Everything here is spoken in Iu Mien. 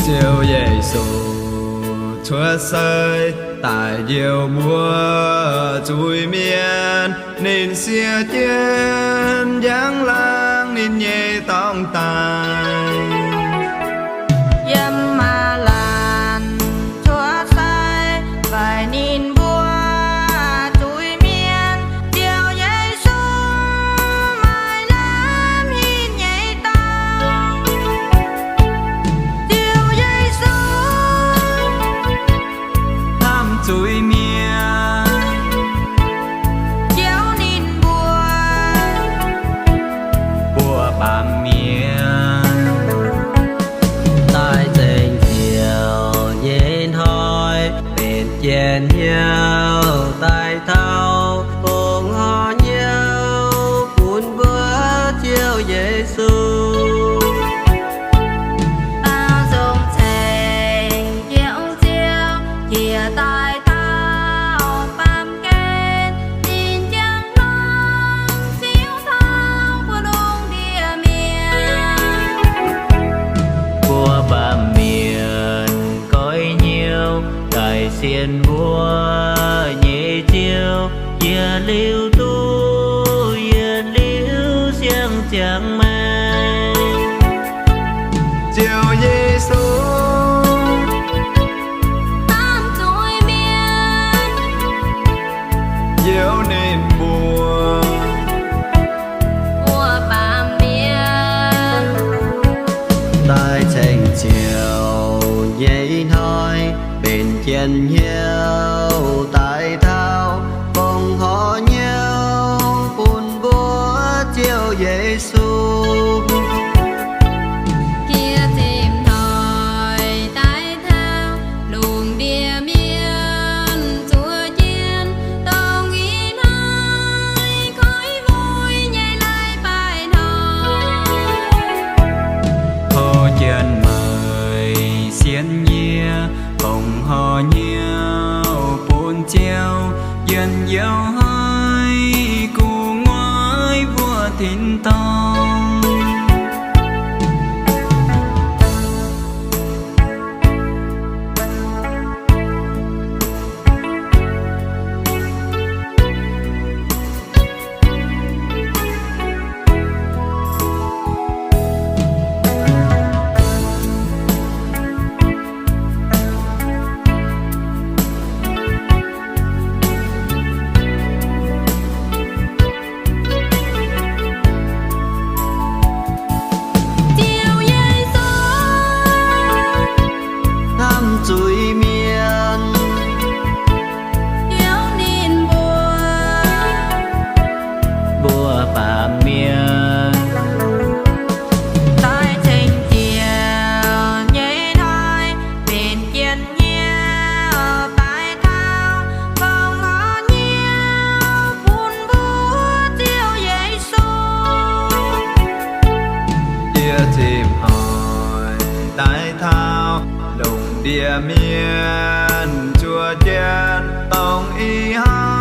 Ziouv Yesu cuotv seix daaih njoux mbuo zuiz-mienh, ninh siev jienv njang laangz ninh nyei dorngx daaih. Yiem maaz laanh cuotv seix faix ninh mbuo zuiz-mienh, Ziouv Yesu maaih lamh hin nyei dorngx. Ziouv Yesu hnamv zuiz-mienh, njoux ninh mbuo, mbuo baamh mienh daaih zengc Ziouv nyei hnoi, benx jien hnyouv daaih taux, fongc horc hnyouv bun mbuo Ziouv Yesu. Baaux nzung ceng Ziouv, Ziouv qiex daaih taux baamh gen, ninh njang-laangc ziux taux mbuo lungh ndiev mienh. Mbuo baamh mienh goiv hnyouv daaih sienx mbuo nyei Ziouv, yietc liuz duqv yietc liuz siang-ziangx maengc. Ziouv Yesu hnamv zuiz-mienh, njoux ninh mbuo, mbuo baamh mienh daaih ceng Ziouv nyei hnoi, benx jien hnyouv daaih taux, fongc horc hnyouv bun mbuo Ziouv Yesu. Jiex zinh hnoi daaih taux, lungh ndiev mienh zuov jienv, dongh ih hnoi koiv mueiz nyei la'baaih hnoi. Houv jien meih sienx yie, fongc horc hnyouv bun Ziouv, yienh youh hnoi gu'nguaaic mbuo tin-dorngh. Ziouv Yesu hnamv zuiz-mienh, njoux ninh mbuo, mbuo baamh mienh daaih ceng Ziouv nyei hnoi, benx jien hnyouv daaih taux, fongc horc hnyouv bun mbuo Ziouv Yesu. Jiex zinh hnoi daaih taux, lungh ndiev mienh zuov jienv, dongh ih hnoi